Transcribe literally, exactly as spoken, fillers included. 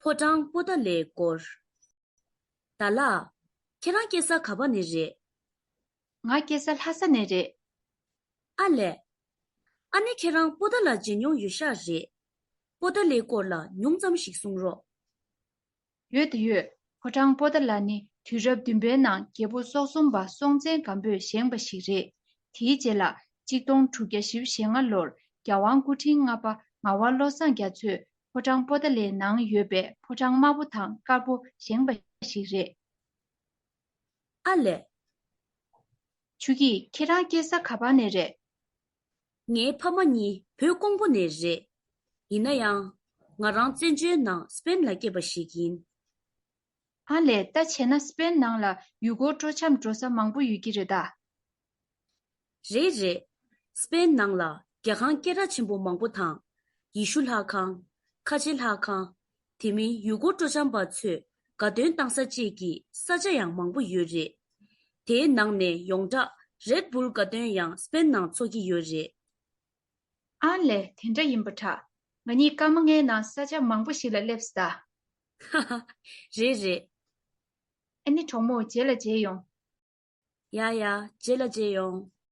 ཕོ་བྲང་པོ་ཏཱ་ལའི་སྐོར། ད་ལགས། ཁྱེད་རང་སྐྱེས་ས་ག་པ་ནས་རེད། ང་སྐྱེས་ས་ལྷ་ས་ནས་རེད། ཨ་ལས། ཨ་ནི་ཁྱེད་རང་པོ་ཏཱ་ལ་མཇལ་མྱོང་ཡོད་ཤག་རེད། པོ་ཏཱ་ལའི་སྐོར་ལ་ཉུང་ཙམ་ཞིག་གསུང་རོགས། ཡོད་དོ་ཡོད། ཕོ་བྲང་པོ་ཏཱ་ལ་ནི་དུས་རབས་བདུན་པའི་ནང་རྒྱལ་པོ་སོག་གསུམ་པ་སྲོང་བཙན་སྒམ་པོས་བཞེངས་པ་ཞིག་རེད། དེའི་རྗེས་ལ་གཅིག་སྟོང་དྲུག་བརྒྱ་བཞི་བཅུ་ཞེ་ལྔ་ལོར་རྒྱལ་དབང་སྐུ་ཕྲེང་ལྔ་པ་ངག་དབང་བློ་བཟང་རྒྱ་མཚོས་ཕོ་བྲང་པོ་ཏཱ་ལའི་ནང་ཡོད་པའི་ཕོ་བྲང་དམར་པོ་དང་དཀར་པོ་བཞེངས་པ་ཞིག་རེད། ཨ་ལས། ཆུ་སྐྱིད། ཁྱེད་རང་སྐྱེས་ས་ག་པ་ནས་རེད། ངའི་ཕ་མ་གཉིས་བོད་ཀོང་པོ་ནས་རེད། ཡིན་ན་ཡང་། ང་རང་བཙན་བྱོལ་ནང་སྤེན་ལ་སྐྱེས་པ་ཞིག་ཡིན། ཨ་ལས། ད་བྱས་ན་སྤེན་ནང་ལ་ཡུལ་སྐོར་སྤྲོ་འཆམ་འགྲོ་ས་མང་པོ་ཡོད་ཀྱི་རེད་ད། རེད་རེད། སྤེན་ནང་ལ་རྒྱལ་ཁང་སྐད་གྲགས་ཆེན་པོ་མང་པོ་དང་། ཡེ་ཤུ་ལྷ་ཁང་། ཁ་ཆེ་ལྷ་ཁང་། དེ་མིན་ཡུལ་སྐོར་སྤྲོ་འཆམ་པ་ཚོས་དགའ་སྟོན་བཏང་ས་བཅས་ཀྱི་ས་ཆ་ཡང་མང་པོ་ཡོད་རེད། དེའི་ནང་ནས་ཡོངས་གྲགས་རེད་བུལ་དགའ་སྟོན་ཡང་སྤེན་ནང་འཚོགས་ཀྱི་ཡོད་རེད། ཨ་ལས། དེ་འདྲ་ཡིན་པ་འདྲ། ང་གཉིས་སྐར་མ་ལྔའི་ནང་ས་ཆ་མང་པོ་ཞིག་ལ་སླེབས་སོང་ད། ཧ་ཧ། རེད་རེད། ཨ་ནི་གྲོགས་མོ། རྗེས་ལ་མཇལ་ཡོང་། ཡ་ཡ། རྗེས་ལ་མཇལ་ཡོང་།